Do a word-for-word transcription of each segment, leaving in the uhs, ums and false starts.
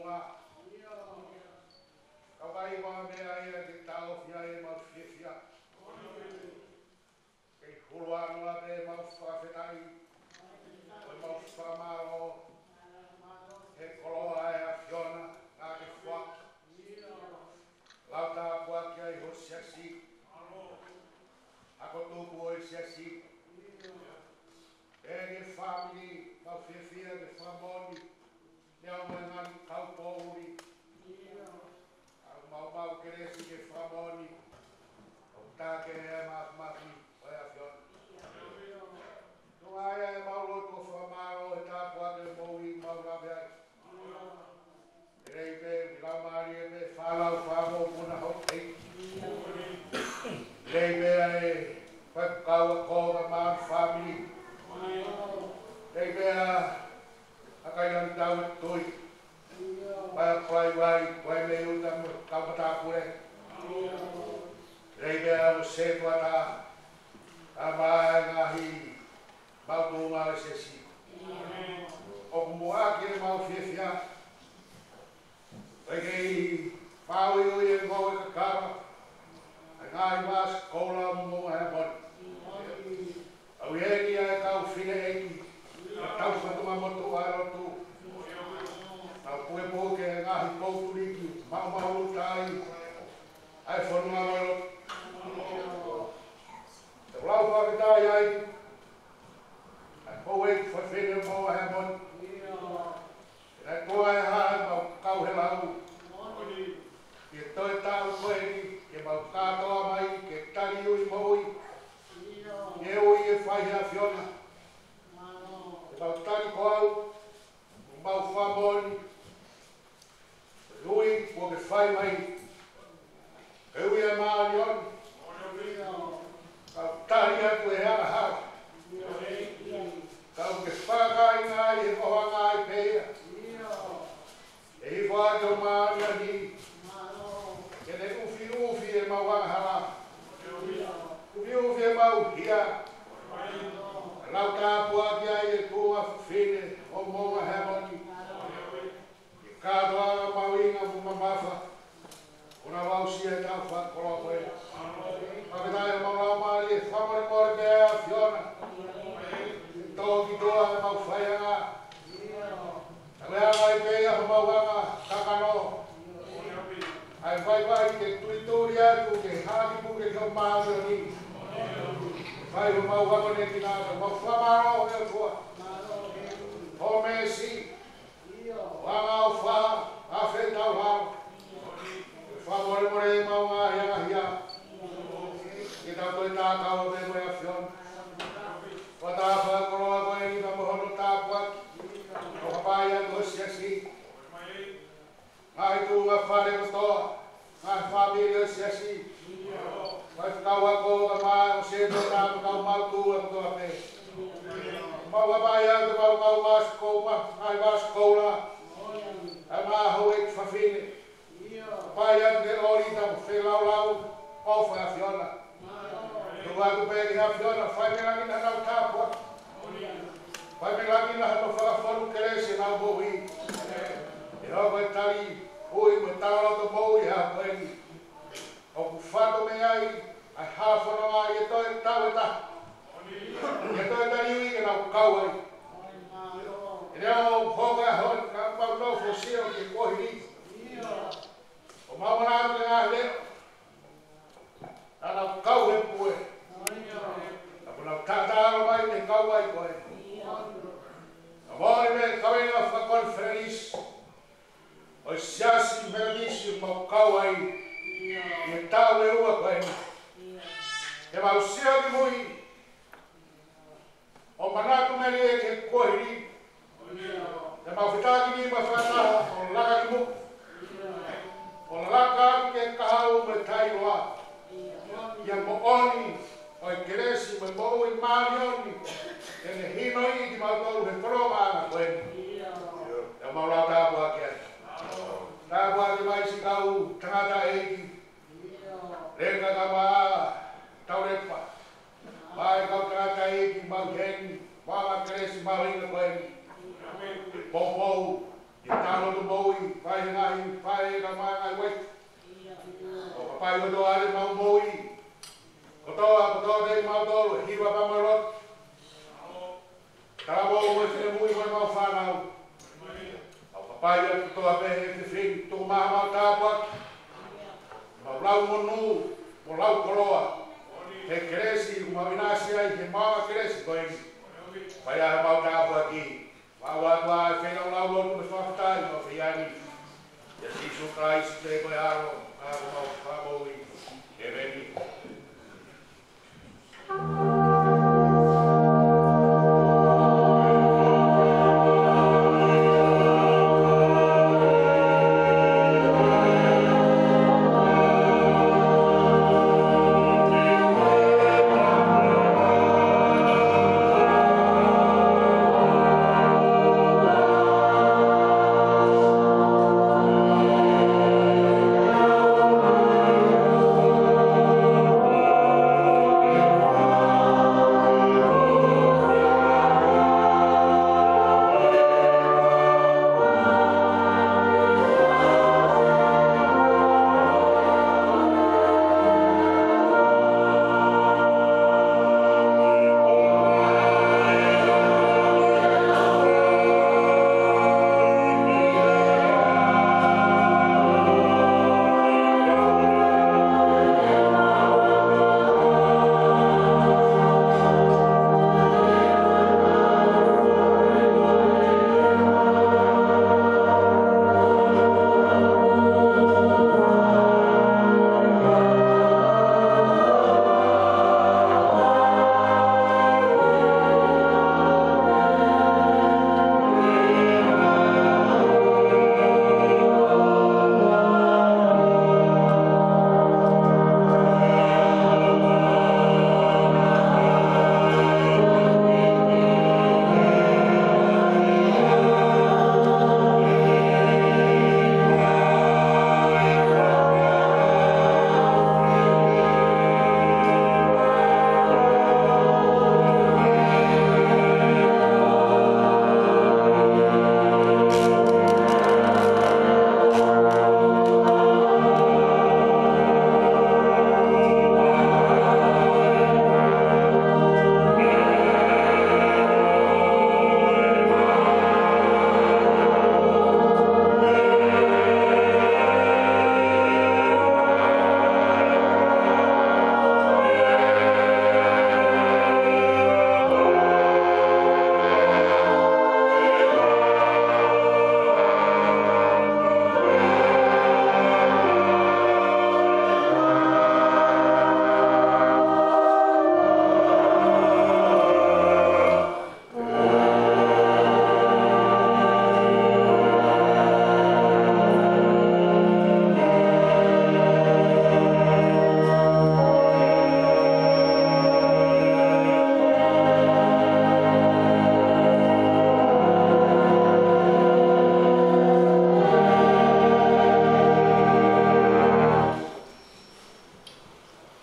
Ka ʻi ai ha meʻa ia ke taʻofi ai ʻemau fiefia, ke hulu ange pē ʻemau fakafetaʻi, ʻemau fakamālō, he koloa ʻa e ʻAfiona naʻa ke foaki. Lau tāpuaki ai ho siasi, ako tupu ʻo e siasi. Pea ki he fāmili, mau fiefia ke fakamoʻoni, neongo e ngaahi kau poʻuli, ʻa e maumau kelesi ke fakamoʻoni ʻoku takehe ʻa e māfimafi ʻo e ʻAfiona. Tuʻunga ia ʻemau lotu ʻo fakamālō he tāpuaki ʻo e moʻui ʻoku mau lave ai. Lelei pē, ʻi he laumālie pē, fānau, fānau, mokopuna, houʻeiki. Lelei pē ʻa e faifekau ako mo e fāmili. Lelei pē ʻa e kakai Lāngitāu ʻe tui. Pea Palaivai, Vaimei, uta mo e kau matāpule. Lelei pē ʻa e sētuata, ʻa e ngaahi maʻu tuʻunga ʻo e siasi. ʻOku muʻaki ʻemau fiefia, ʻoku kei māuiui e ngoue kakava, ʻa e ngaahi vasi koula mo e moʻunga Heamoni. ʻOku ʻi heni ʻa e kau fineʻeiki, ʻa e kau fakafofonga motuʻa ʻo e lotu. Kau pukepuke e ngaahi poutuliki, maumau tai, ʻa e fonua mo e lotu. Te u lau fakafetaʻi ai, ʻa e houʻeiki fafine ʻo e moʻunga Heamoni. Naʻe toʻo ʻe he hā ʻemau kau he lau ʻi he toe taʻu ko eni, ke mau kātoa mai ke tali ui moʻui. Ke ui e fai he ʻAfiona. Ke mau tali ko au, mau fakamoʻoni, ui kuo ke fai mai. Ke ui e māʻoniʻoni. Kau tali atu e angahala. Kau ke fakakāinga ai he ʻohanga ai pē ia. ʻE hifo atu ho māʻoniʻoni ke ne ʻufiʻufi ʻemau angahala. ʻUfiʻufi ʻemau hia. Lau tāpuaki ai e tuʻunga fefine ʻo e moʻunga Heamoni. Ke kātoa ʻemau inga mo e mamafa, kuo nau aʻusia e taʻu fakakoloa ko eni. Fakafetaʻi ʻemau laumālie, fakamolemole pē ʻa e ʻAfiona. Tō ki tuʻa ʻemau faiʻanga. Tau e anga ai pē ia homau anga kakano. ʻA e vaivai ke tulituli atu ke haki puke ki ho māʻoniʻoni. Fai homau akonekina, mau fakamālō ʻe ʻOtua. Ho mēsi. ʻO anga ʻofa, ʻa e fetau hau. Fakamolemole ʻemau ngaahi angahia. Ke tau toe tākau pē mo e ʻAfiona. Ko e taʻu fakakoloa ko eni pea mo hono tāpuaki. ʻO hapai atu ho siasi. Ngaahi tuʻunga fale kotoa. Ngaahi fāmili ʻo e siasi. Faifekau ako, kae ʻumaʻā ʻa e sētuata mo e kau maʻu tuʻunga kotoa pē. Mau hapai atu ʻemau kau vasi koula, ngaahi vasi koula. Kae ʻumaʻā houʻeiki fafine. Hapai atu ki he ʻōlita mo e feilaulau ʻofa ʻa e ʻAfiona. Tuku atu pē ki he ʻAfiona, fai mei langi na ʻenau tāpuaki. Fai mei langi na hono fakafonu kelesi ʻenau moʻui. ʻE hoko e tali ui mo e talaloto moʻui ʻa e ʻaho ko eni. ʻOku fatu mei ai ʻa e hā fononga ʻi he toe taʻu ʻe taha. ʻI he toe tali ui ke nau kau ai. ʻE lea ʻo hoko e ʻaho ni ka mau nofo ʻo sio ki he kuohili. ʻOku mau manatu ki he ngaahi leʻo. Naʻa nau kau he pue. Ka kuo nau taʻataʻalo mai mei he kau ai ko ē. Ka moʻoni mei he kaveinga fakakonifelenisi ʻo e Siasi Metotisi ʻoku mau kau ai ʻi he taʻu ʻe ua ko eni. Ke mau sio ki mui ʻo manatu melie ki he kuohili. Ke mau fetakinima fakataha ʻo laka ki muʻa. ʻO laka atu ki he kahaʻu mo e tailoa. Ki he moʻoni ʻo e kelesi mo e moʻui māʻoniʻoni. Ke ne hinoiʻi kimautolu he fononga ko eni. Ke mau lau tāpuaki ai. Tāpuaki mai siʻi kau tangataʻeiki. Leka kae ʻumaʻā Taulepa. Mo e kau tangataʻeiki maʻu heni, mo e kelesi mahuʻinga ko eni. Poupou, Ke tau lotu moʻui, fai e ngaahi, fai e ngaahi mai ngaahi wai. ʻOku pau ʻe he ʻOtua ʻa ʻemau moʻui. Kotoa, kotoa pē ʻemau tolo, hiva pea mo e lotu. Talavou mo e finemui mo ʻemau fānau. ʻOku pau ʻe he ʻOtua pē ʻe he fefine, tuku mai haʻamau tāpuaki. Mau lau monū, mo lau koloa. He kelesi, ʻoku mau ʻinasi ai, he maʻu ʻa e kelesi ko eni. Fai ʻa haʻamau tāpuaki. Mau ʻoatu ʻa e feilaulau lotu mo e fakafetaʻi mo e feani. ʻIa Sīsū Kalaisi pē ko e ʻAlo, ʻa homau Fakamoʻui. ʻĒmeni.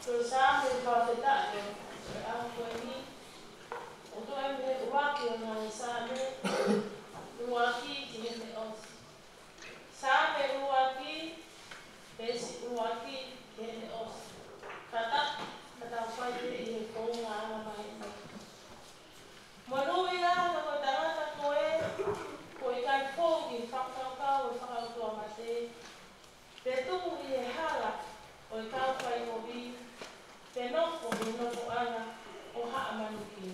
Ko e Saame fakafetaʻi ʻo e ʻaho ko eni, ʻoku toʻo mei he ʻuluaki ʻo e ngaahi Saame, ʻuluaki ki heʻene ʻosi. Saame ʻuluaki, veesi ʻuluaki ki heʻene ʻosi. Kātaki, ka tau fai pē ʻi he founga anga maheni. Monūʻia ā, ka ko e tangata ko ē kuo ʻikai fou ki he fakakaukau ʻo e fakaʻotuamate, pe tuʻu ʻi he hala ʻo e kau faikovi, pe nofo ʻi he nofoʻanga ʻo haʻa manuki.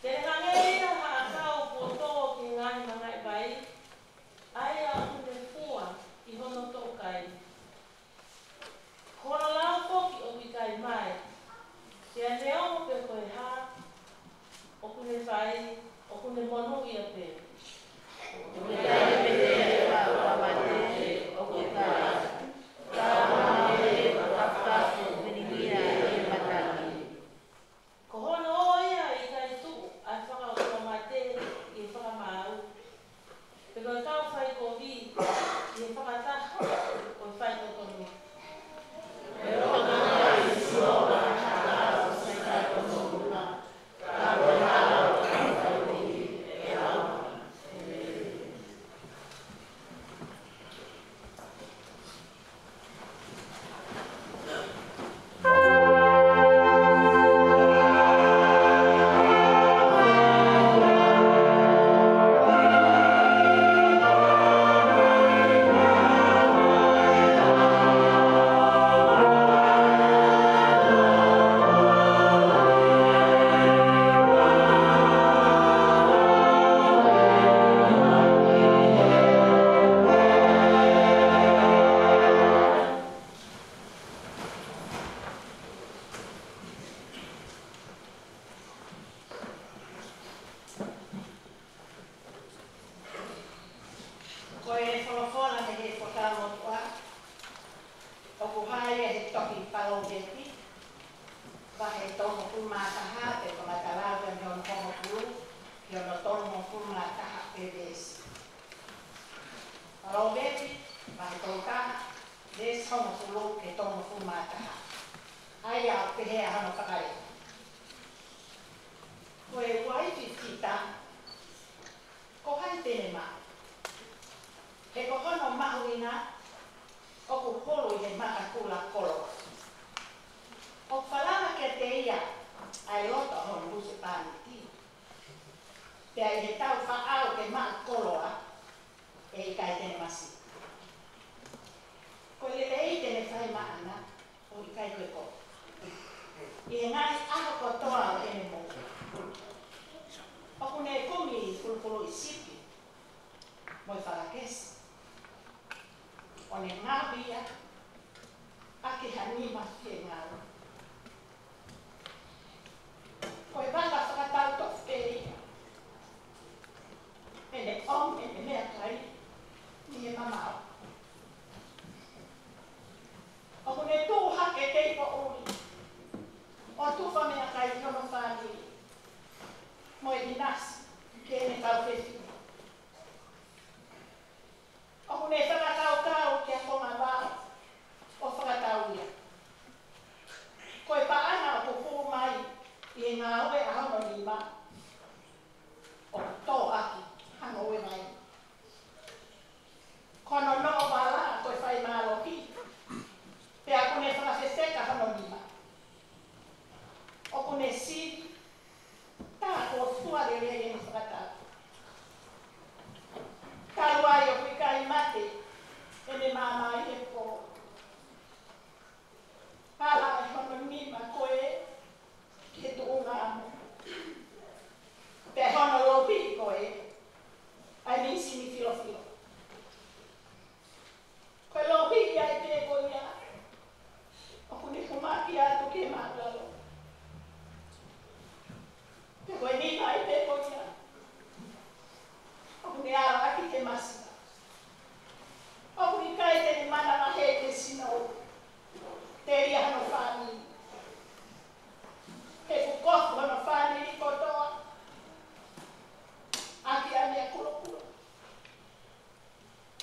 Te ne hangē ia ha ʻakau kuo tō ki he ngaahi mangaʻi vai, ʻa ia ʻoku ne fua ʻi hono toʻukai. Ko hono lau foki ʻoku ʻikai mae, pea neongo pe ko e hā ʻoku ne fai, ʻoku ne monūʻia pē. ʻOku ʻikai pehē ʻe he fakaʻotuamate ʻoku ʻikai, ka ʻoku ne fakafou filingia ʻi he matangi. Ko hono ō ia ʻe ʻikai tuʻu ʻa e fakaʻotuamate ʻi he fakamaau, pe ko e kau faikovi ʻi he fakataha ʻo e faitotonu. Pea ʻoku ʻikai Vahe tolungofulu mā taha, pea ko e matala ua mei hono hongofulu ki hono tolungofulu mā taha pē veesi. Palōveepi, vahe tolu taha, veesi hongofulu ki he tolungofulu mā taha. ʻA ia ʻoku pehē hono fakalea: Ko e uaifi fita, ko hai te ne maʻu? He ko hono mahuʻinga ʻoku hulu ʻi he makakula koloa. ʻOku falala kiate ia ʻa e loto ʻo hono husepāniti, pea ʻi heʻetau faʻao ke maʻu koloa, ʻe ʻikai te ne masiva. Ko e lelei te ne fai maʻana, ʻo ʻikai ko e kovi, ʻi he ngaahi ʻaho kotoa ʻo ʻene moʻui. ʻOku ne kumi fulufuluʻi sipi mo e falakesi, ʻo ne ngaohi ia ʻaki ha nima fiengāue. Ko e vaka fakatau tofu pē ia, ʻene ʻomi ʻene meʻakai mei he mamaʻo. ʻOku ne tuʻu hake kei poʻuli ʻo tufa meʻakai ki hono fāmili mo e ʻinasi ki heʻene kau fefine. ʻOku ne fakakaukau ki ha konga vao ʻo fakatau ia. Ko e paʻanga ʻoku hū mai ʻi he ngāue ʻa hono nima, ʻoku tō ʻaki hano uevaine. Ko hono noʻo vala ko e fai mālohi, pea ʻoku ne fakafefeka hono nima. ʻOku ne sivi, tā ko e fua lelei ʻene fakatau. Talu ai ʻoku ʻikai mate ʻene maama ʻi he pō. Ala ʻe hono nima ko ē ki he tuʻunga amo, pea hono lopi ko ē ʻa e mīsini filofilo. Ko e lopi ia ʻi he pē ko ia ʻoku ne hūmaki atu ki he māʻulalo. Pea ko e nima ʻi he pē ko ia ʻoku ne ala ʻaki ke masiva. ʻOku ʻikai te ne manavahē ki he sino, telia hono fāmili. He kuo kofu hono fāmili kotoa ʻaki ʻa e meʻa kulokula.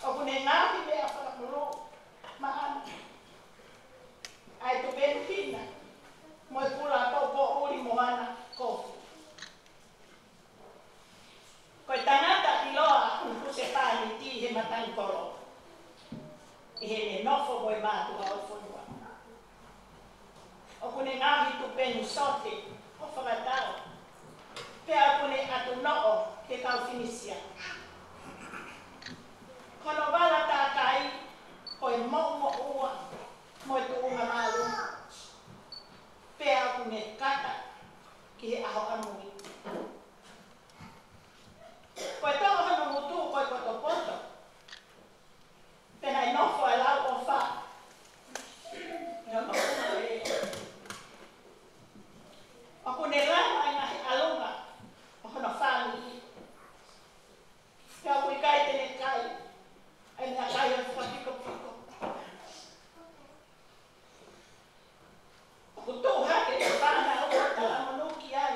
ʻOku ne ngaohi meʻa fakamolū maʻana, ʻa e tupenu hina mo e kula poʻupoʻuli mo ana kofu. Ko e tangata ʻiloa ʻa hono husepāniti he matangi koloa, ʻi heʻene nofo mo e mātuʻa ʻo e fonua. ʻOku ne ngaohi tupenu sote ʻo fakatau, pea ʻoku ne ʻatu noʻo ki he kau Finisia. Ko hono vala tākai ko e moʻumoʻua mo e tuʻunga māʻolunga, pea ʻoku ne kata ki he ʻaho ʻamui. Ko e toʻo hono ngutu ko e potopoto, pea naʻe nofo ʻa e lau ʻofa ʻi hono ʻumalea. ʻOku ne lama ʻa e ngaahi ʻalunga ʻo hono fāmili, pea ʻoku ʻikai te ne kai ʻa e meʻakai ʻo e fakapikopiko. ʻOku tuʻu hake ʻa e fānau ʻo talamonū ki ai,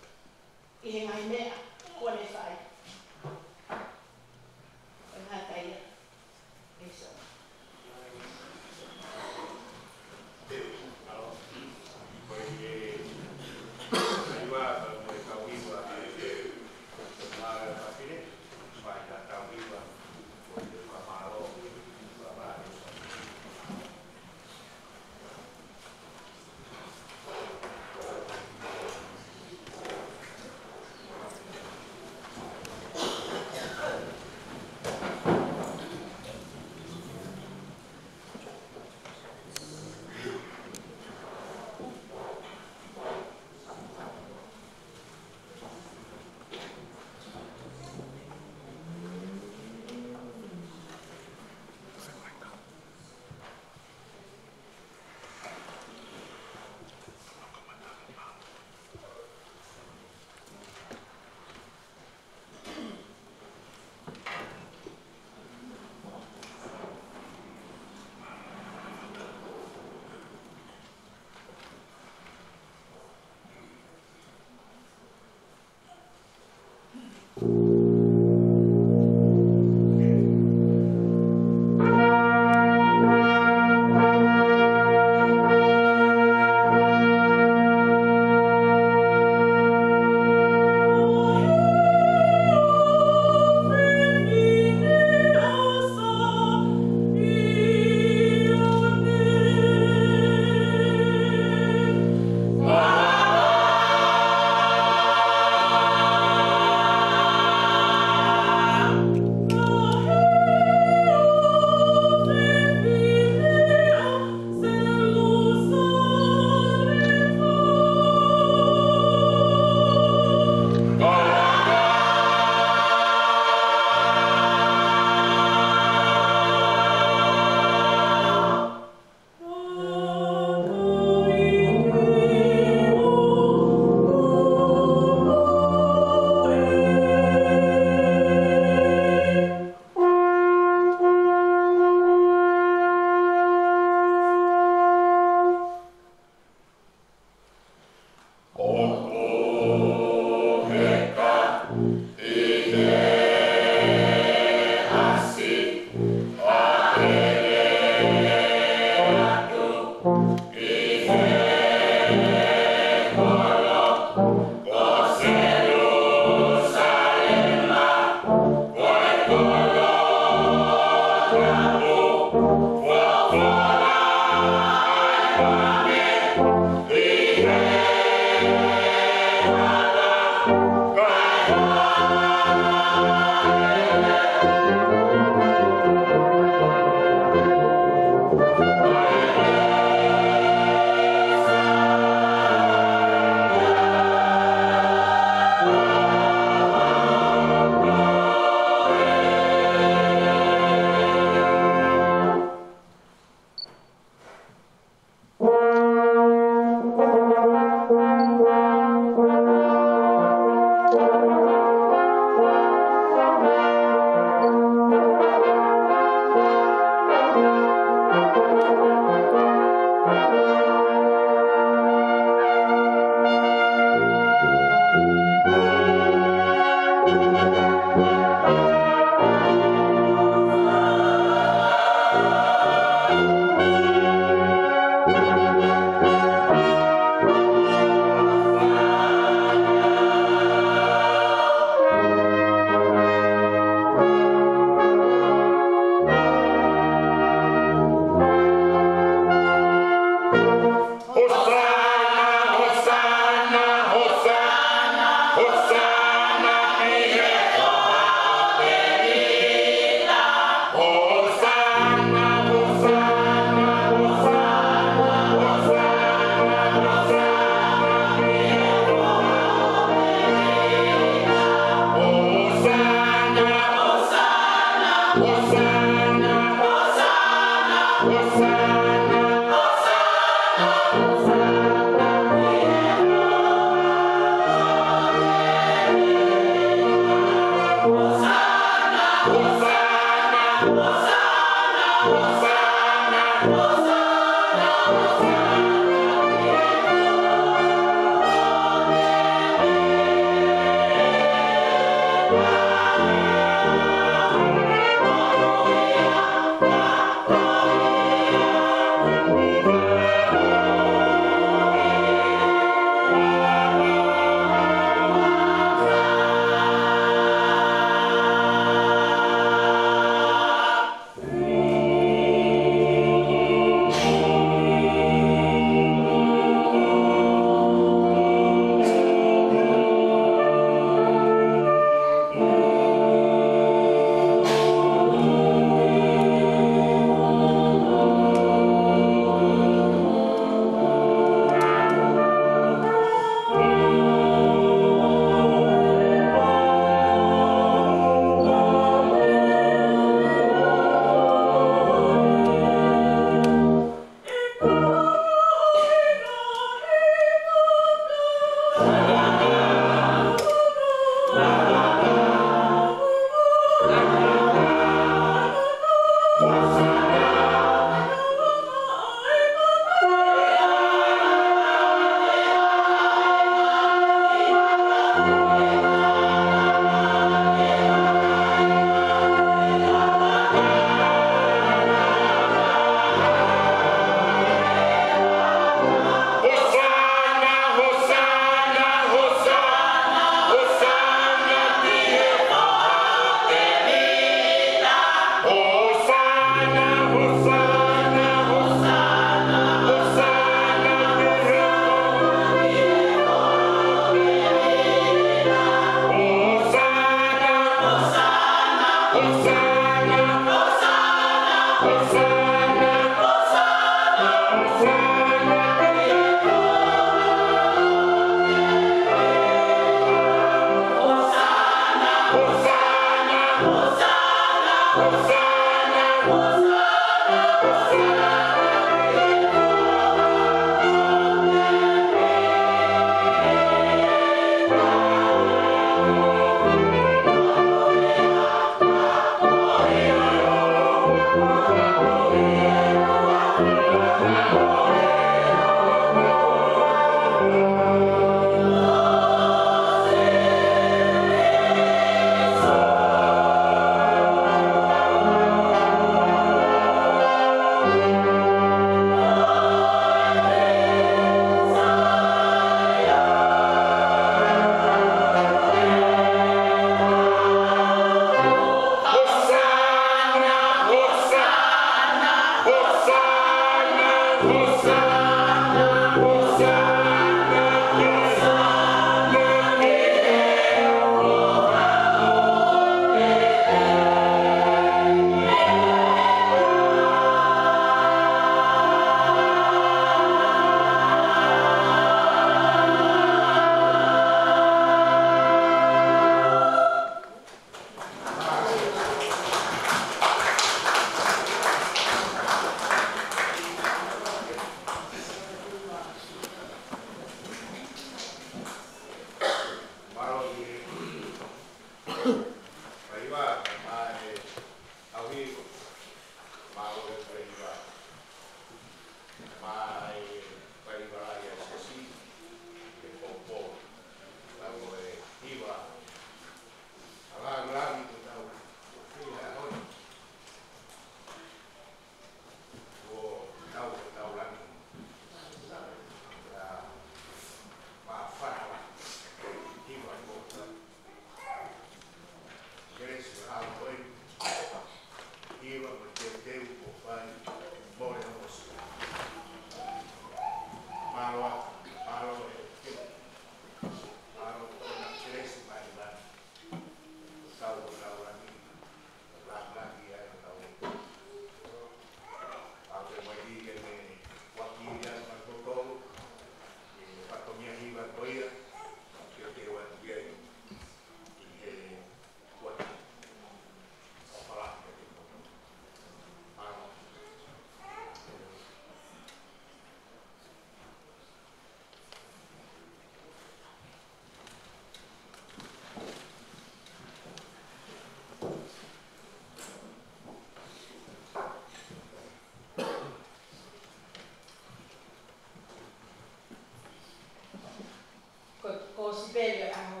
Ko e kōsipeli ʻo e ʻaho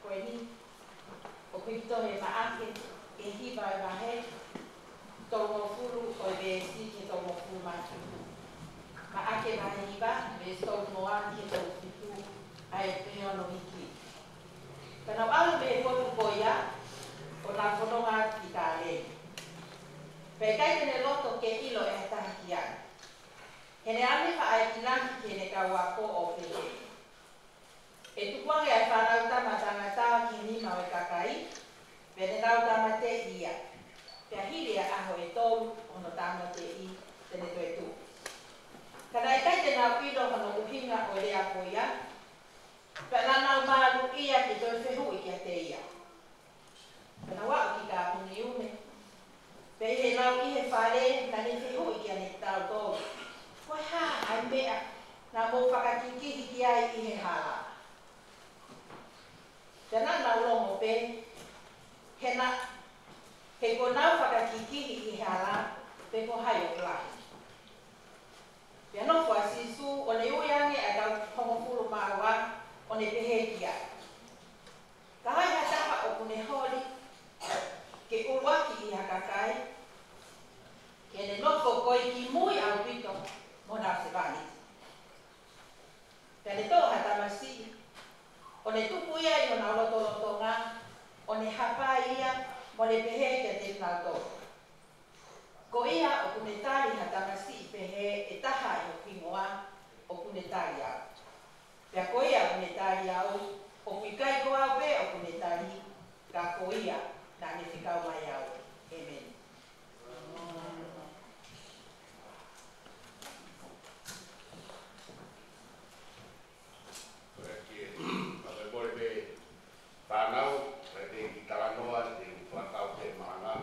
ko eni, ʻoku hiki tohi ʻe Maʻake, ʻi he hiva ʻo e vahe, tolungofulu ʻo e veesi ki he tolungofulu mā fitu. Maʻake vahe hiva, veesi tolungofulu mā fitu, ʻa e pehē hono hiki. Ka nau ʻalu mei he potu ko ia, ʻo nau fononga atu ki Kāleli. Pea ʻikai te ne loto ke ʻilo ʻe ha taha ki ai. He naʻa ne faʻa ʻekinaki ki heʻene kau ako ʻo pehē, ʻE tukuange ʻa e fānautama tangata ki he nima ʻo e kakai, pea te nau tāmateʻi ia. Pea hili ʻa e ʻaho ʻe tolu ʻo hono tāmateʻi, te ne toe tuʻu. Ka naʻe ʻikai te nau ʻilo hono ʻuhinga ʻo e lea ko ia, pea naʻa nau māluʻia ke toe fehuʻi kiate ia. Pea nau aʻu ki Kāpeniume. Pea ʻi heʻenau ʻi he fale, naʻa ne fehuʻi kiate kinautolu, Ko e hā ʻa e meʻa naʻa mou fakakikihi ki ai ʻi he hala? Pea naʻa nau longo pē, he naʻa, he kuo nau fakakikihi ʻi he hala, pe ko hai ʻoku lahi. Pea nofo ʻa Sīsū, ʻo ne ui ange ʻa e kau hongofulu mā ua, ʻo ne pehē ki ai, Ka ai ha taha ʻoku ne holi ke ʻuluaki ʻi ha kakai, ke ne nofo ko ē ki mui ʻaupito mo honau sevāniti. Pea ne toʻo ha tamasiʻi, ʻo ne tuku ia ʻi honau lotolotonga, ʻo ne hapai ia, mo ne pehē kiate kinautolu, Ko ia ʻoku ne tali ha tamasiʻi pehē ʻe taha ʻi hoku hingoa, ʻoku ne tali au. Pea ko ia ʻoku ne tali au, ʻoku ʻikai ko au pē ʻoku ne tali, ka ko ia naʻa ne fekau mai au. ʻĒmeni. Ko e kiʻi, ʻa e pole pē fānau, ko e kiʻi talanoa, te u fakakau pē malanga.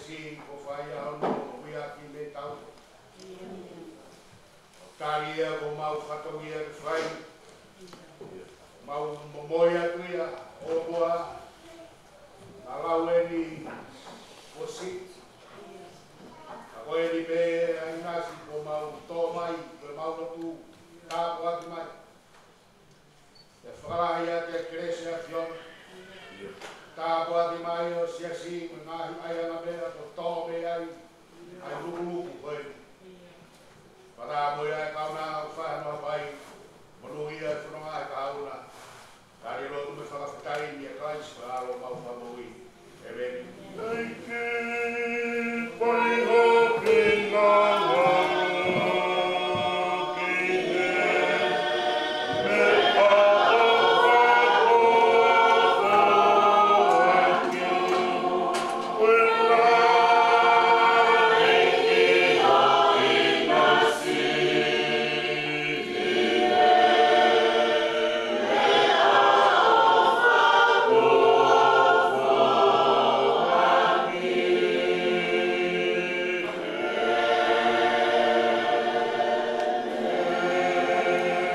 Siasi, ko e fai ʻa hono moʻui ʻaki mei tautolu. ʻO tali ia ko homau fatongia ke fai. Mau momoi atu ia ʻo mua, naʻa lau eni ko si. Ka ko eni pē ʻa e ʻinasi ko homau tō mai, ko homau lotu, tāpuaki mai. ʻE fakalahi ʻa e kelesi ʻa e ʻAfiona. Tāpuaki mai ʻo e siasi, mo e ngaahi ʻaiʻanga pē ʻoku tō mei ai ʻa e lukuluku ko eni. Pea mo e kaunanga ʻoku fai hono ʻapaʻapa, monūʻia e fononga ʻa e kaunanga. Tali lotu mo e fakafetaʻi ʻia Kalaisi ko e ʻAlo ʻo homau Fakamoʻui. ʻĒmeni.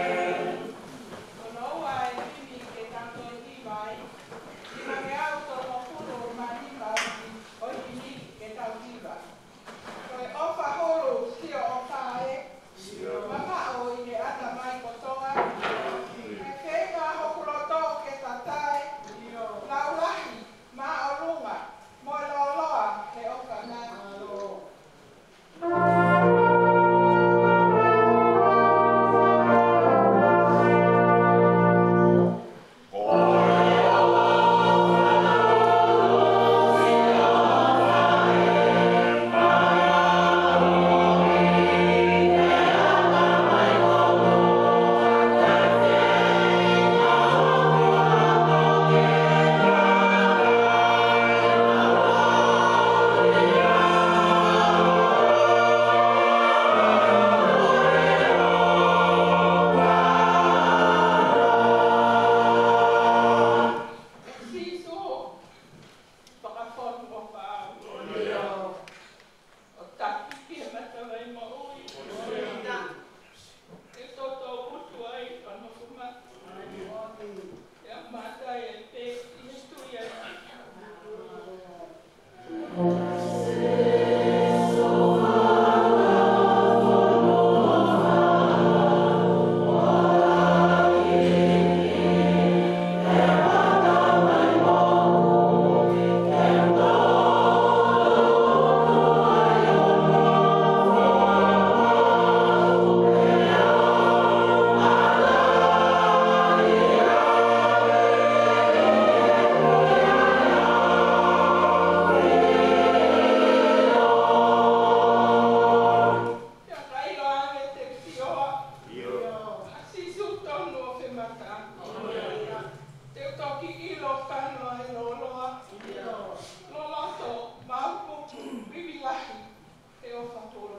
Ko hono ua ʻo e himi ke tau toe hiva ai, nimangeau tolungofulu mā nima ʻo e himi ke tau hiva. Ko e ʻofa hulu, sio ʻofa ē, mamaʻo ʻi he ʻatamai kotoa. He feinga hoku loto ke tatae, laulahi, māʻolunga, mo e lōloa he ʻofa na. Sīsū, fakafofonga pau. ʻO taki ki he matavai moʻui. Ke toto putu ai, fanoku ma. Ke amata e pe, ʻi he tui ai. Te u toki ʻilo kano ai loloa. Loloto, maopupu, vivilahi, te o fatolo.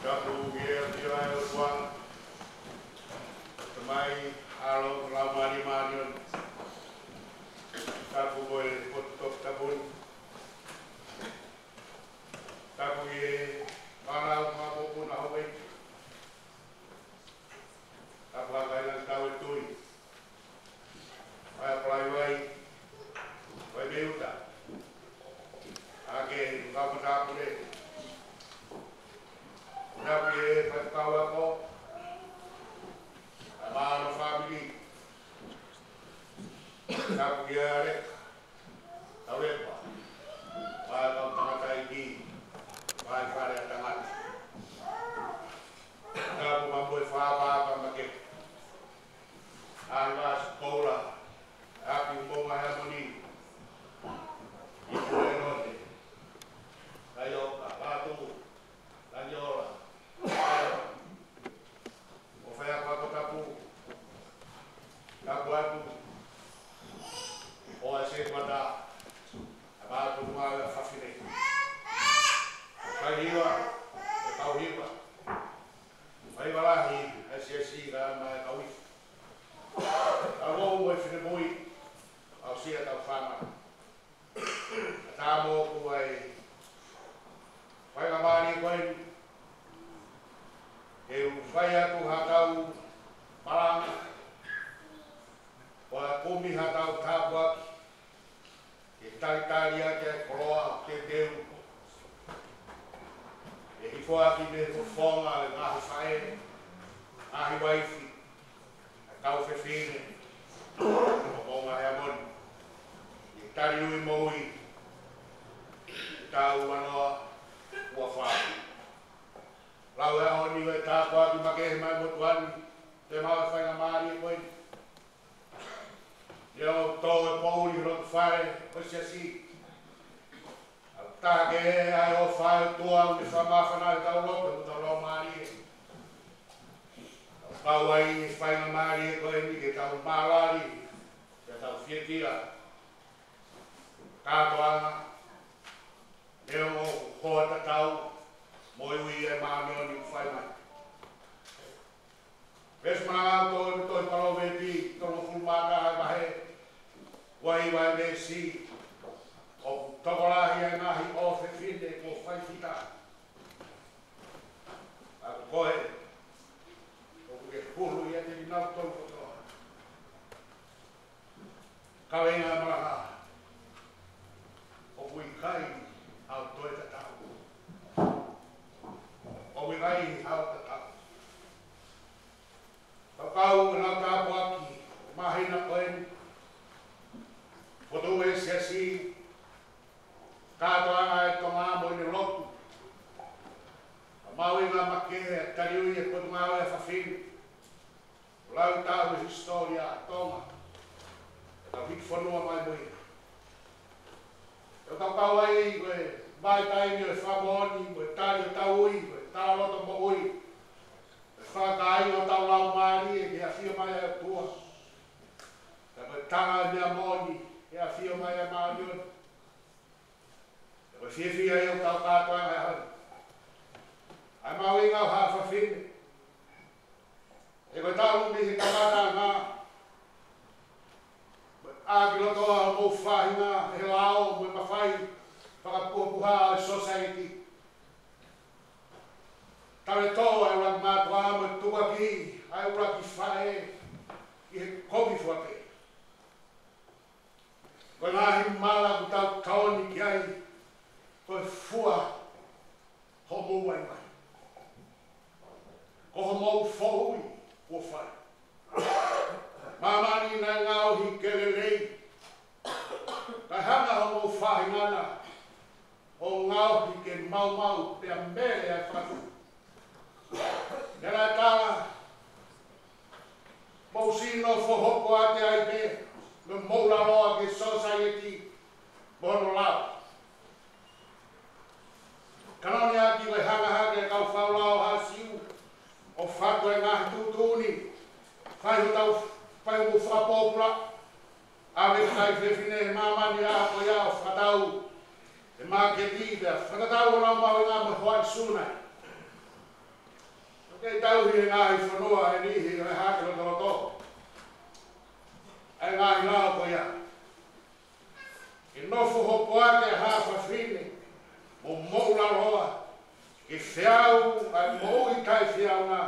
Tapu ki he ʻAfiona ʻi he ʻOtua, Tamai, ʻAlo, Laumālie Māʻoniʻoni. Tapu ko e potu toputapu ni. Tapu ki he fānau, fakapoʻuli, ʻa Hawaiʻi. Tapu ʻa e kakai Lāngitau ʻo e Tui. ʻA e Palaivai, ʻa e Meuta. ʻA e kau matāpule. Tapu ki he faifekau ako. ʻA e Māʻano fāmili. Tapu ki he Leka. Taulepa. ʻA e kau tangataʻeiki. ʻA e Fale Kau hiva, kau hiva. Kau hiva lahi ʻa e siasi kae ʻumaʻā e kau ifi. Kau ʻofa mo e finemui, aʻusia ʻetau fānau. Ka tau moʻua ʻi he faingamālie ko eni, ke u fai atu haʻatau malanga, ʻo kumi haʻatau tāpuaki, ke talitali ʻaki ʻa e koloa ʻo e teuteu, ʻe hifo ʻaki mei he fofonga ʻo e ngaahi faʻē, ngaahi uaifi, ʻa e kau fefine ʻo Moʻunga Heamoni, ʻi he tali ui moʻui ʻo e taʻu ua noa ua fā. Lau e ʻaho ni ʻo e tāpuaki makehe mai motuʻa ni, te mau ʻi he faingamālie ko eni. ʻIo, tō e poʻuli ʻi loto fale ʻo e siasi. ʻA e taha kehe ʻa e ʻofa ʻa e ʻOtua ʻoku ne fakamāfana ʻetau loto, ʻetau laumālie. Kapau ʻe ʻi ai e faingamālie ko eni ke tau mālali, ke tau fiefia. Kātoanga, neongo ʻoku hoa tatau mo e ui ʻa e māʻoniʻoni ʻoku fai mai. Veesi malanga ʻoku tō ʻi he tohi Palōveepi, tolungofulu mā taha vahe, ua hiva e veesi, ʻoku tokolahi ʻa e ngaahi ʻofefine kuo fai fita. Ka ko koe, ʻoku ke hulu ʻiate kinautolu kotoa. Kaveinga ʻa e malanga, ʻoku ʻikai haʻo toe tatau. ʻOku ʻikai haʻo tatau. Fakakau ʻenau tāpuaki, māhina ko eni, fokotuʻu e siasi, kātoanga ʻa e Tonga mo ʻene lotu. Ka mahuʻinga makehe ʻa e tali ui ʻa e Potungāue ʻa Fafine. Lau taʻu e hisitōlia ʻa Tonga, ʻetau hiki fonua mai mo ia. ʻOku tau kau ai ko e vahaʻa taimi ʻo e fakamoʻoni, ko e tali ʻo e tau ui, ko e talaloto moʻui, ko e fakakāinga ʻo ʻetau laumālie ki he ʻafio mai ʻa e ʻOtua. Ka ko e tala ʻo e meʻa moʻoni, ki he ʻafio mai ʻa e māʻoniʻoni. Ko e fiefia ia ʻo ʻetau kātoanga ʻi he ʻaho ni. ʻA e mahuʻinga ʻo haʻa fafine. He ko e talu mei he kamataʻanga, ʻa e ʻākilotoa ʻo homou faʻahinga he lao mo e mafai fakapuhapuha ʻo e sōsaieti. Tau toe tō ʻa e ʻuluaki mātuʻa mo e tukuakiʻi ʻa e ʻuluaki faʻē ʻi he kovi fua pē. Ko e ngaahi mala ʻoku tau tokoni ki ai, ko e fua hoʻomou vaivai. Ko homou foʻui kuo fai. Māmani naʻe ngaohi ke lelei. Kae hanga homou faʻahinga na ʻo ngaohi ke maumau pea mele ʻa e fatu. Naʻe tala, mou siʻi nofo hopoate ai pē, mo mou laloa ki he sōsaieti mo hono lao. Ka nau ni ʻaki ko e hanga hake ʻa e kau fakalao ʻa Siu ʻo fatu e ngaahi tuʻutuʻuni, fai hotau, fai homou fakapōpula, ʻave e kakai fefine he māmani ʻa ko ia ʻo fakatau e māketi pea fakatatau honau mahuʻinga mo e hoa ʻi Suna. ʻOku kei tauhi ʻe he ngaahi fonua ʻe niʻihi ʻo e hake lotoloto ʻa e ngaahi lao ko ia. Ke nofo hopoate ʻa haʻa fafine mo mou laloa, ke feau ʻa e moʻui taʻefeʻauna,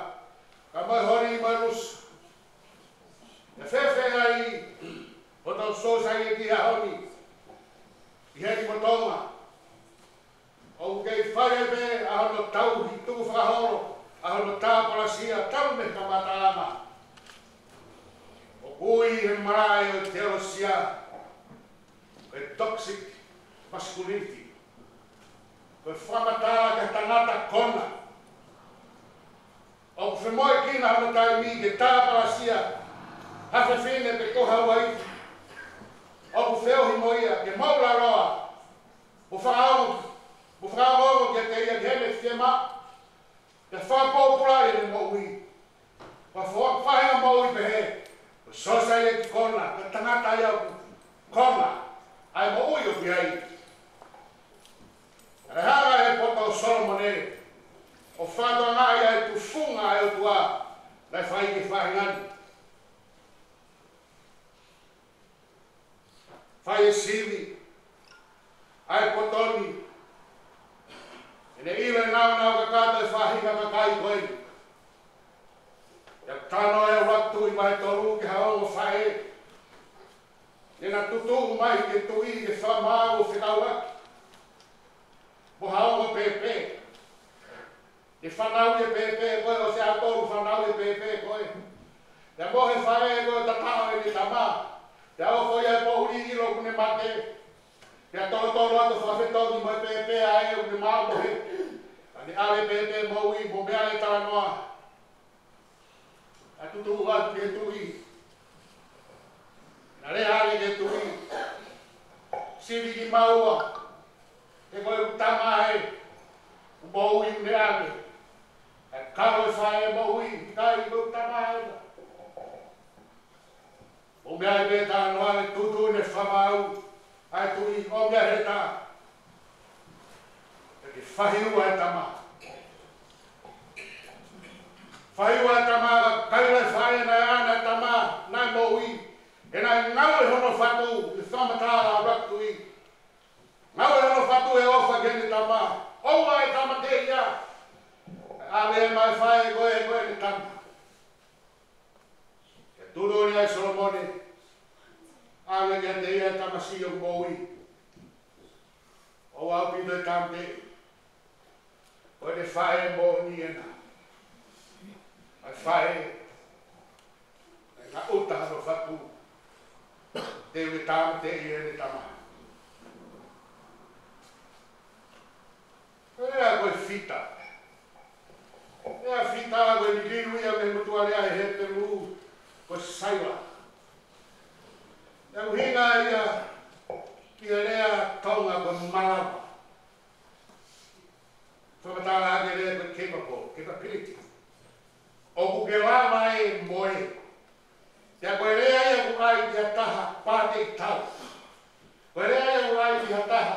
ka mo e holi mo e lusa. ʻE fēfē ai hotau sōsaieti he ʻaho ni ʻi heni mo Tonga? ʻOku kei fai ai pē ʻa hono tauhi tukufakaholo ʻa hono tāpalasia talu mei he kamataʻanga. ʻOku ui ʻe he malaʻe ʻo e teolosia ko e toxic masculinity. Ko e fakamatala ki he tangata kona. ʻOku femoʻuekina hono taimi ke tāpalasia ha fefine pe ko ha uaifi. ʻOku feohi mo ia ke mou laloa mo fakaongo, mo fakaongoongo kiate ia ki heʻene fiemaʻu, ke fakapōpulaʻi ʻene moʻui. Fakafoʻou faʻahinga moʻui pehē, ko e sōsaieti kona, ko e tangata ia ʻoku kona ʻa e moʻui ʻoku ʻi ai. Naʻe hanga ʻe he poto ʻo Solomone ʻo fakatokangaʻi ʻa e tufunga ʻa e ʻOtua naʻe fai ki he faʻahinga ni. Fai e sivi ʻa e poto ni, ʻene ʻilo e naunau kakato e faʻahinga kakai ko ē. ʻI he talanoa ʻa e ʻUluaki Tuʻi vahe tolu ki ha ongo faʻē naʻa na tutuʻu mai ki he tuʻi ke fakamaau ʻo fekauʻaki mo ha ongo pēpē. Ne fanauʻi e pēpē ko ē, ʻosi ʻaho ʻe tolu fanauʻi e pēpē ko ē. Pea mohe e faʻē ko ē ʻo tatau ʻene tama. Pea hoko ia e poʻuli ʻilo ʻoku ne mate. Pea tolotolo atu fakafetongi mo e pēpē ʻa ē ʻoku ne maʻu mohe. Pea ne ʻave e pēpē moʻui mo meʻa e talanoa. ʻA tutuʻu atu ki he tuʻi. Naʻa ne lea ange ki he tuʻi. Sivi kimaua. He ko e tama ē ʻoku moʻui ʻoku ne ʻave. ʻA e kalo e faʻē moʻui, ʻikai, ko e tama ē. ʻO meʻa ai pē talanoa ʻa e tutuʻu ne fakamaau ʻa e tuʻi ʻo meʻa he taʻu. Pea ke fahiua e tama. Fahiua e tama, ka ʻikai ʻa e faʻē naʻe ʻaʻana e tama naʻe moʻui. He naʻe ngaue hono fatu, ʻi he fakamatala ʻa e ʻUluaki Tuʻi. Ngaue hono fatu he ʻofa ki heʻene tama. ʻOua ʻe tāmateʻi ia. ʻAve mai e faʻē ko ē, ko ʻene tama. Pea tuʻu leva ʻa Solomone, ʻave kiate ia e tamasiʻi ʻoku moʻui. ʻOua ʻaupito ʻe tāmateʻi. Ko ʻene faʻē moʻoni ena. ʻA e faʻē naʻe ngaue hono fatu. Te u ke tāmateʻi ʻene tama. Ko e lea ko e fita. Lea fita ko e liliu ia mei he motuʻa lea ʻi he Hepelū ko e saiva. Pea ʻuhinga ia ki he lea Tonga ko e malava. Fakamatala ʻaki e lea ko e capable, capability. ʻOku ke lava ē mo ē. Pea ko e lea ia ʻoku ʻai ki ha taha pāteʻi tau. Ko e lea ia ʻoku ʻai ki ha taha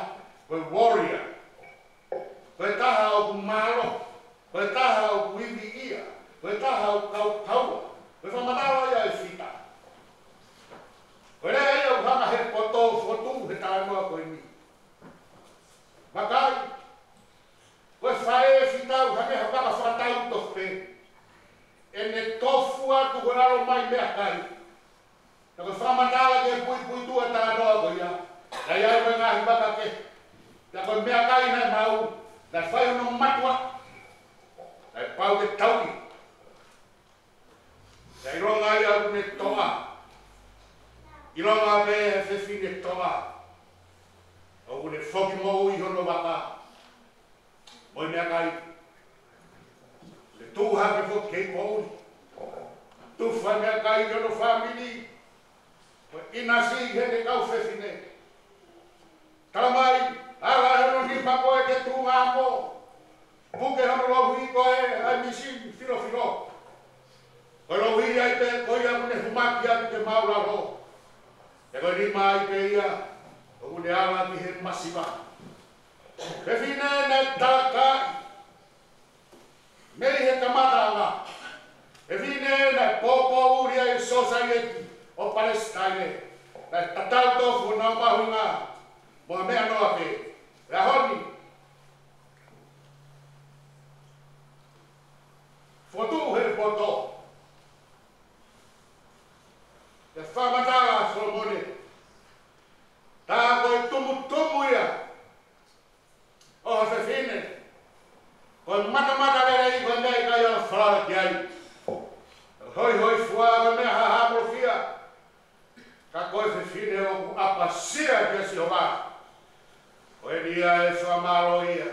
ko e warrior. Ko e taha ʻoku mālohi. Ko e taha ʻoku ivi ia. Ko e taha ʻoku kaukaua. Ko e fakamatala ia e fita. Ko e lea ia ʻoku hanga he poto ʻo fokotuʻu he talanoa ko eni. Vakai, ko e faʻē fita ʻoku hangē ha vaka fakatau tofu pē. ʻEne tofu atu ko e ʻalu mai meʻakai. Naʻa ko e fakamatala ki he puipuituʻa talanoa ko ia. Naʻe ʻi ai ko e ngaahi vaka kehe. Pea ko e meʻakai naʻe maʻu, naʻe fai hono mātuʻa. Naʻe pau ke tauʻi. Pea ʻilonga ia ʻoku ne toʻa. ʻIlonga pē ʻe he fefine toʻa. ʻOku ne foki moʻui hono vaka. Mo e meʻakai. Ne tuʻu hake foki kei poʻuli. Tufa meʻakai ki hono fāmili. Ko e ʻinasi heʻene kau fefine. Tala mai, ala hono nima ko ē ki he tuʻunga mo. Puke hono louhi ko ē ʻa e mīsini filofilo. Ko e louhi ai pē ko ia ʻoku ne humaki atu ki he māʻulalo. Pea ko e nima ai pē ia ʻoku ne ala ki he masiva. Fefine naʻe talakaʻi mei he kamataʻanga. Fefine naʻe pōpouli ai e sōsaieti ʻo Palesitaine. Naʻe tatau tofu honau mahuʻinga mo ha meʻa noa pē. He ʻaho ni, fokotuʻu he poto. Pea fakamatala ʻa Solomone, tā ko e tumutumu ia ʻo ha fefine. Ko e matamata lelei ko e meʻa ʻikai ala falala ki ai. Hoihoifua ko e meʻa hahamolofia. Ka ko e fefine ʻoku ʻapasia kia Sihova, ko eni ia ʻe fakamālō ia.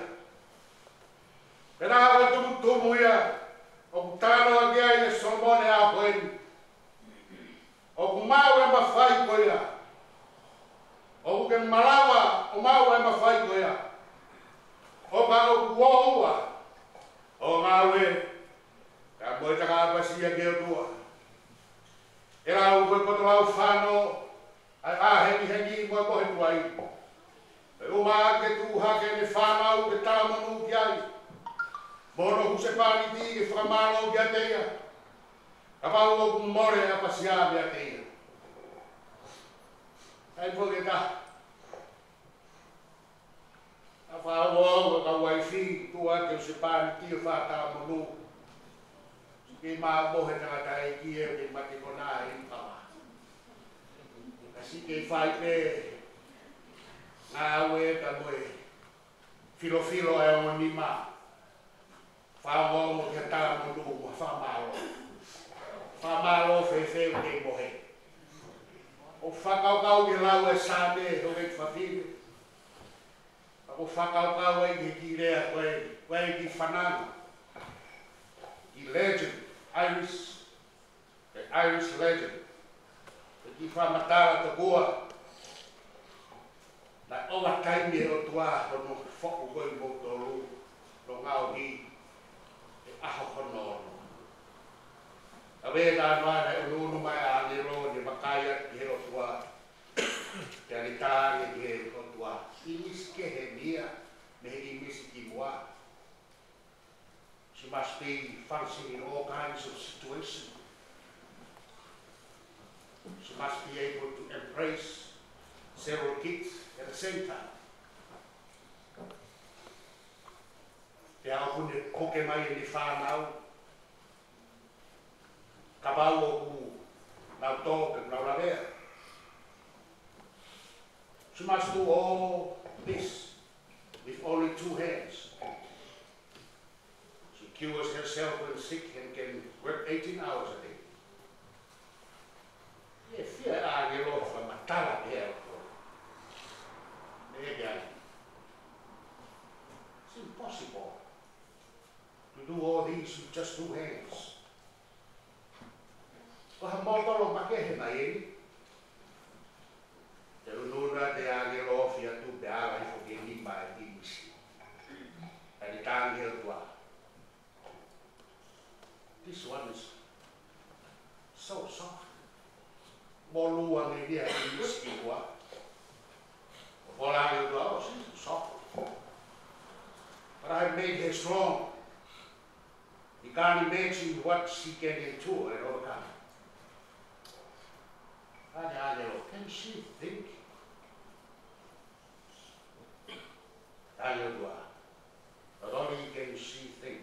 Pea ko e tumutumu ia ʻoku talanoa ki ai ʻa Solomone ʻa ko eni. ʻOku maʻu e mafai ko ia. ʻOku ke malava ʻo maʻu e mafai ko ia. ʻO ka ʻoku ō ua ʻo ngāue, ka mo e takaʻapasia ki he ʻOtua. ʻE lau ko e poto lau fano, ʻa e ʻā hengihengi mo e mohe tuai. Pea ʻumaʻā ke tuʻu hake ʻene fānau ke talamonū ki ai. Mo hono husepāniti ke fakamālō kiate ia, kapau ʻoku mole ʻa e ʻapasia meiate ia. ʻAi foki ʻe taha. ʻA e fakaongoongo ʻa e kau uaifi, tuʻu ʻa e husepāniti ʻo fakatāmonū. Sio ki he mohe ʻa e tangataʻeiki ʻoku kei mate ko ena ʻi Pava. Ka sio ki he fai pē ngāue ka mo e filofilo ʻa e ongo nima. Fakaongoongo ki ha tāmonū mo ha fakamālō. Fakamālō fēfē ʻoku kei mohe. ʻO fakakaukau ki he lau ʻa e Saame, ʻoku kei fafine. ʻOku fakakaukau ai ki he kiʻi lea ko ē, ko e kiʻi fananga. Kiʻi legend, Irish, the Irish legend. Ko e kiʻi fakamatala tokua. Naʻe ʻoua taimi ʻe he ʻOtua hono foʻu ko ē moutolu, hono ngaohi, he ʻaho hono ono. ʻA e talanoa naʻe ʻunuʻunu mai ʻa e ʻāngelo ʻo ne vakai atu ki he ʻOtua. Pea ne talaange ki he ʻOtua, ʻīmisi kehe mei he ʻīmisi kimuʻa. She must be functioning in all kinds of situations. She must be able to embrace several kids at the same time. Pea ʻoku ne koke mai ʻene fānau, kapau ʻoku nau tō pe nau lavea. She must do all this with only two hands. She cures herself when sick and can work eighteen hours a day. ʻE fiha ʻa e ʻāngelo ʻo fakamatala ki he ʻOtua. Meʻa ke ai. It's impossible to do all these with just two hands. Ko ha mōtolo makehe mai eni. Te unu na te ʻāngelo ʻo ofi atu pea ala hifo ki he nima ʻo e ʻīmisi. Pea ne talaange ki he ʻOtua, this one is so soft. Molu ange ia ʻa e ʻīmisi kimuʻa. ʻO talaange ki he ʻOtua, oh, she's soft. But I made her strong. You can't imagine what she can endure and overcome. Talaange ʻe he ʻāngelo, can she think? Talaange ʻe he ʻOtua, not only can she think,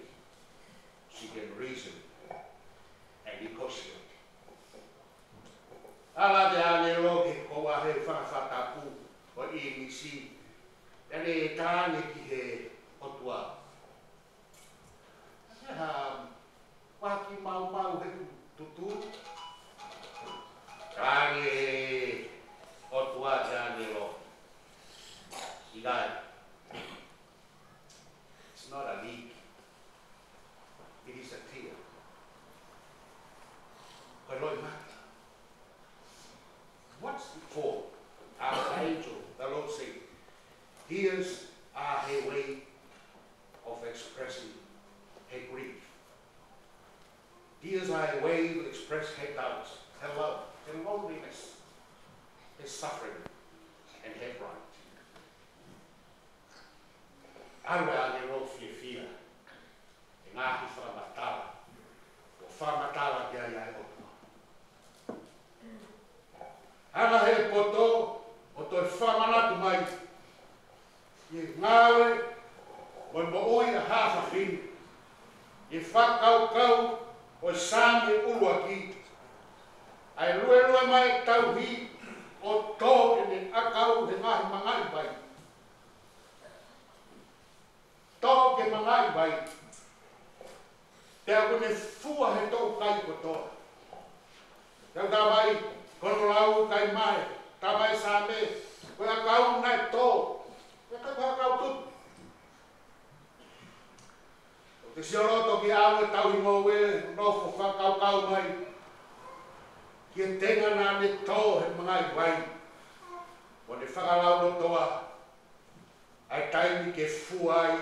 she can reason and negotiate. Ala atu ʻa e ʻāngelo ki he kouʻahe fakafatapu ʻo e ʻīmisi, pea ne talaange ki he ʻOtua, ʻe ha ʻuhaki maumau heʻeku tutu? Talaange ʻe he ʻOtua ki he ʻāngelo, ʻikai. It's not a leak. It is a tear. Ko e loʻimata. What's it for? Asked the angel. The Lord said, tears are her way of expressing her grief. Tears are a way to express her doubts, her love, her loneliness, her suffering, and her pride. ʻAlu ʻa e ʻāngelo ʻo fiefia he ngaahi fakamatala kuo fakamatala ki ai ʻa e ʻOtua. Hanga ʻe he poto ʻo toe fakamanatu mai ʻa e ngāue mo e moʻui ʻa haʻa fafine ʻi he fakakaukau ʻo e Saame ʻuluaki, ʻa e luelue mai e tauhi ʻo tō ʻene ʻakau he ngaahi mangaʻi vai. Tō ki he mangaʻi vai. Pea ʻoku ne fua he toʻukai kotoa. Tau tā mai, ko hono lau ʻa e kakai mai, tā mai Saame, ko e ʻakau naʻe tō. Ko e ʻakau, ko e ʻakau tupu. ʻOku te sio loto ki he ʻalu e tauhi ngoue, nofo fakakaukau mai ki he tenga naʻa ne tō he mangaʻi vai. ʻO ne fakalaulauloto ʻa e taimi ke fua ai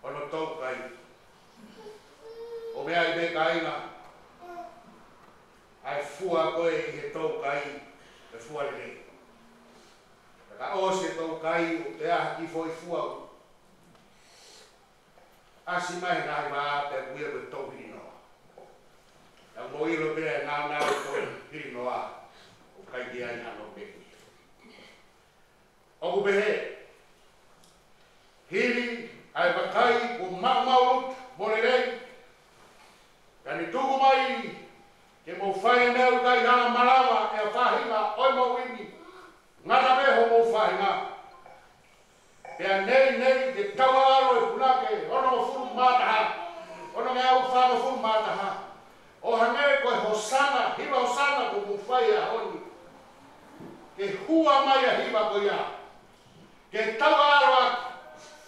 hono toʻukai. ʻO meʻa ai pē kāinga, ʻa e fua ko ē ʻi he toʻukai, ʻe fua lelei. Ka ʻosi e toʻukai, ʻoku ʻi ai ha kiʻi foʻi fua. ʻAsi mai he ngaahi vā pea kuo ʻi ai e tō hili noa. Naʻa mou ʻilo pē ʻe naunau e tō hili noa ʻoku ʻikai ke ʻi ai hano peki. ʻOku pehē, hili ʻa e vakai kuo maumau ʻutu mo lelei, ka ne tuku mai ke mou fai e meʻa ʻoku ʻikai hala malava ʻe ha faʻahinga ʻo e moʻui ni, ngata pē hoʻomou faʻahinga. Pea neʻineʻi ke tauʻaʻalo e punake onongofulu mā taha, onongeau fāngofulu mā taha, ʻo hangē ko e hosana, hiva hosana kuo mou fai he ʻaho ni, ke hua mai ʻa e hiva ko ia. Ke tauʻaʻalo atu,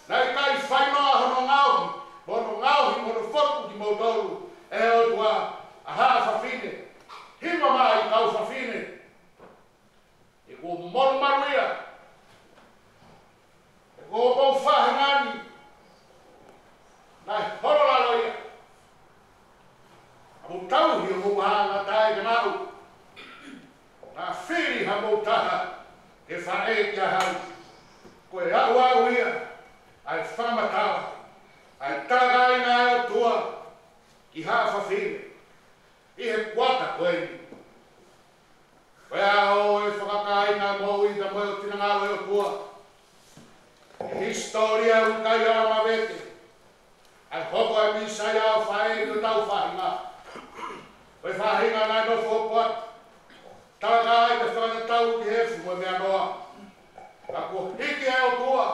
naʻe ʻikai fai noa hono ngaohi, mo hono ngaohi, mo hono fotu kimoutolu ʻe he ʻOtua, ʻa haʻa fafine. Hiva mai kau fafine. He kuo molumalu ia. He ko hoʻomou faʻahinga ni naʻe holo lalo ia. Ka mou tauhi homou anga taʻe ke maʻu. Naʻa fili hamou taha ke faʻē kia haʻu. Ko e aʻuaʻu ia ʻa e fakamatala ʻa e talakāinga ʻa e ʻOtua ki haʻa fafine ʻi he kuata ko eni. Ko e ʻaho ʻo e fakakāinga moʻui ka mo e finangalo ʻo e ʻOtua. He hisitōlia ʻoku ʻikai ala mavete ʻa e hoko ʻa e Mīsaia ʻo fai ki hotau faʻahinga. Ko e faʻahinga naʻe nofo ʻo poatu, talakai ka fakatatau ki he efu mo e meʻa noa. Ka kuo hiki ʻa e ʻOtua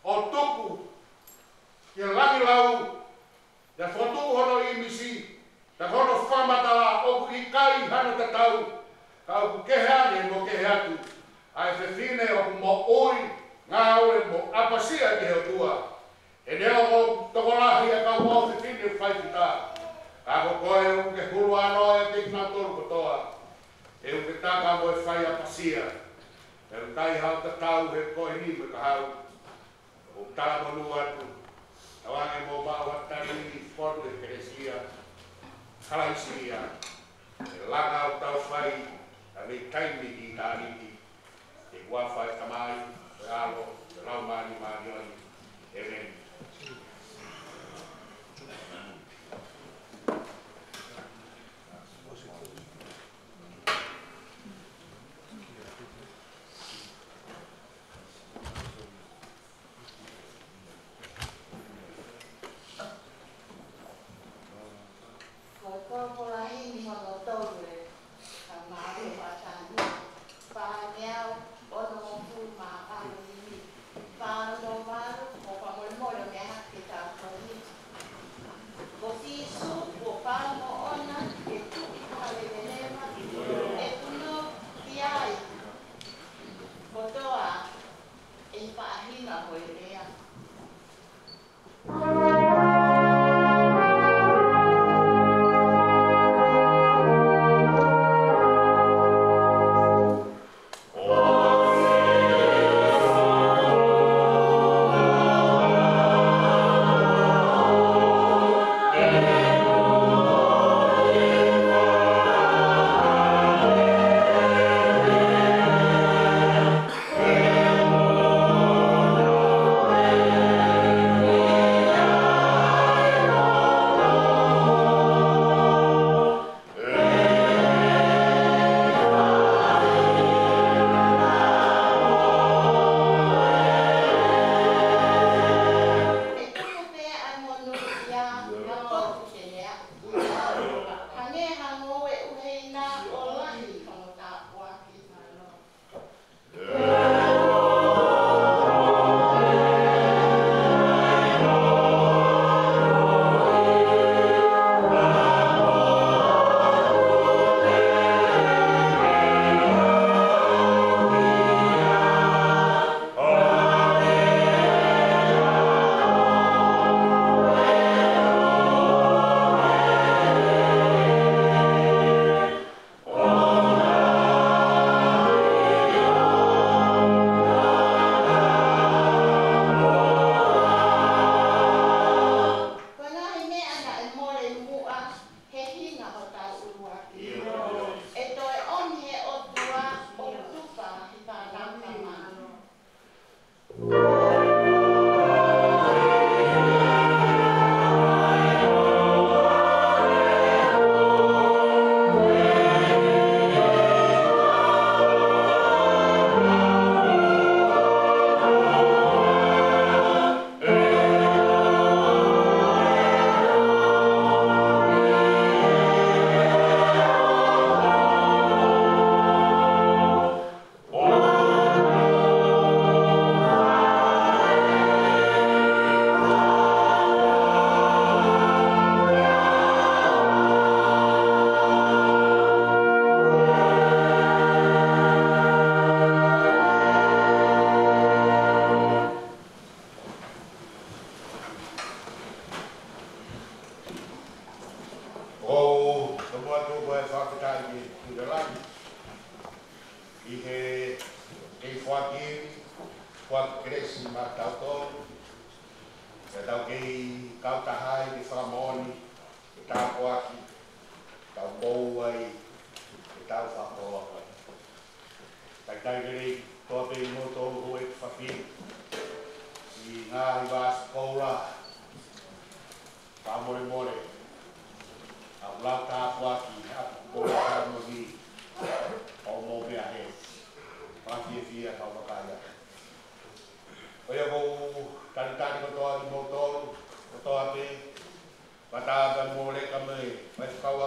ʻo tuku ki he langilau, ʻo fokotuʻu hono ʻīmisi, pea ko hono fakamatala ʻoku ʻikai hano tatau, ka ʻoku kehe ange mo kehe atu ʻa e fefine ʻoku moʻui, ngāue mo ʻapasia ki he ʻOtua. He neongo ʻoku tokolahi ʻa e kau ʻofefine faifekau, ka ko koe ʻoku ke huluanoa ʻiate kinautolu kotoa. He ʻoku ke taka mo e fai ʻapasia. He ʻoku ʻikai haʻo tatau he ko eni mo e kahaʻu. ʻOku talamonū atu, tauange mo maʻu ha tali ʻi he fotu ʻo e Ekalesia Kalaisi ia, ʻe langa ʻo tau fai, ʻa e mei taimi ki ʻitāniti, ʻi he huafa ʻo e Tamai, ʻo e ʻAlo, ʻo e Laumālie Māʻoniʻoni. ʻĒmeni. Ko e kolokola himi hono tolu ʻe he kau mātuʻa tanu, fāngeau onongofulu mā valu himi, fānau mā Fakafetaʻi ki he Tuʻi ʻo Langi ʻi he kei foaki, foaki kelesi maʻatautolu, pea tau kei kautaha ai ke fakamoʻoni ʻa e tāpuaki, tau moʻua ai, ʻetau fakakoloa ai. Talitali lelei kotoa pē ʻa kimoutolu houʻeiki fafine, ʻi he ngaahi vāofi koula, fakamolemole, ʻa e lau tāpuaki, ʻa e ʻapi koula, ʻa e moʻui, ʻo mou meʻa hē, fakafiefia, fakavakai atu. ʻOiauē, talitali kotoa kimoutolu, kotoa pē, pea tau pē mo Leka mo e, mo e kau